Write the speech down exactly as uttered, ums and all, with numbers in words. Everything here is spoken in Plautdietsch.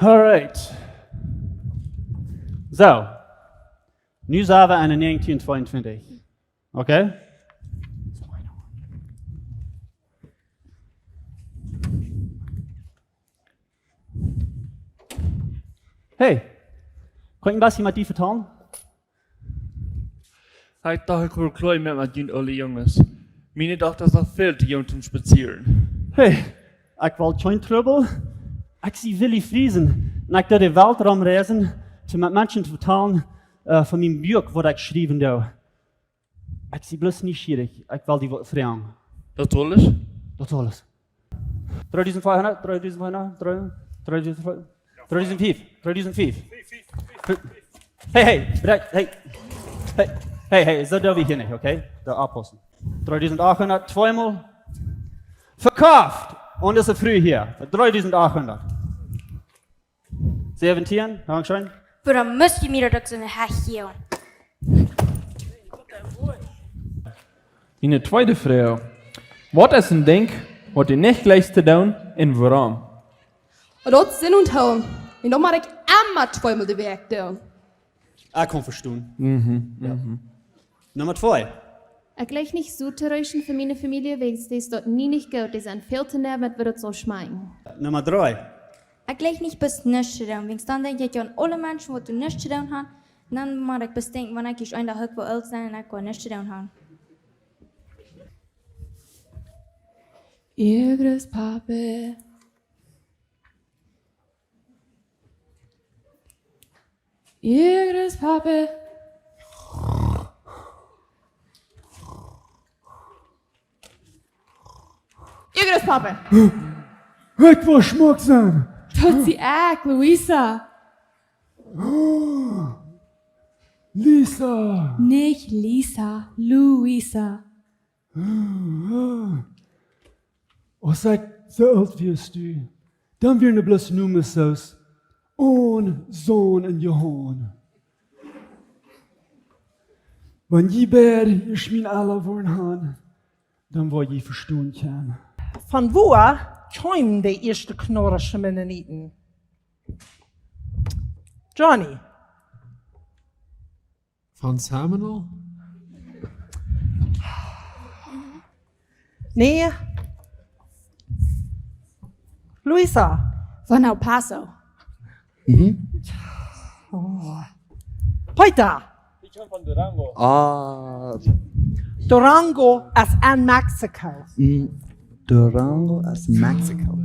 Alright. So. Nu sent wie aun de negentien tweeuntwintich. Okay? Hey, kaun ekj een bät met die vetalen? Ekj docht, ekj wull kloa met, met junt aule Junges. Miene Dochta es noch väl too junk toom spazieren. Hey, ekj well kjeen Trubbel. Ekj sie Willy Friesen. Un ekj doo de Welt romreisen, om met Menschen to vetalen, äh, von mien Buak, waut ekj schriewen doo. Ekj sie bloos nieschierich. Ekj well die waut froagen. Daut aules? Daut aules. Dreedusent fiefhundat, dreedusent fiefhundat, dree, dreedusent fiefhundat, dreedusent fiefhundat, dreedusent fiefhundat. Hey, hey, brek, hey. Hey, hey, hey, soo doo wie hia nich, okay? Doo oppaussen. Dreedusent achthundat, tweemol. Vekjofft! Un dise Fru hia, fa dreedusent achthundat. Säwentien, dankscheen. Wuarom must du mie daut uk soo ne Hecht jäwen? Miene tweede Froag. Waut es een Dinkj, waut du nich jleichst to doonen un wuarom? Daut es Sinn unthoolen. Un daut mott ekj emma tweemol de Wäakj doonen. Ah, kaun vestonen. Mhm, jo. Mhm. Numma twee. Ekj jleich nich soo to rauschen fa miene Famielje, wäajens dee es daut nie nich goot, dee sent väl too nervös, waut daut saul schmakjen. Numma dree. Ekj jleich nich bloos nuscht to doonen, wäajens dan denkj ekj aun aule Menschen, waut doa nuscht to doonen haben, un dan mott ekj bloos denkjen, wan ekj ieescht eenen Dach uk woa oolt sennen un ekj woa nuscht to doonen haben. Ihr Großpape. Ihr Großpape. Ihr Großpape. Ekj woa schmock sennen. Daut sie ekj, Luisa. Lisa. Nich Lisa, Luisa. Aus ekj soo oolt wia aus du, dan wieren doa bloos Nomes soo aus Aun, Saun un Johaun. Wan jie beid ieescht mien Ella woaren haben, dan woa jie vestonen kjennen. Von wua kjeemen de ieeschte knarische Mennoniten? Johnny. Von Seminole? Nä. Luisa. Von El Paso. Mhm. Oh. Peter. Ich komme von Durango. Ah. Durango es en Mexiko. Mm, Durango es Mexiko.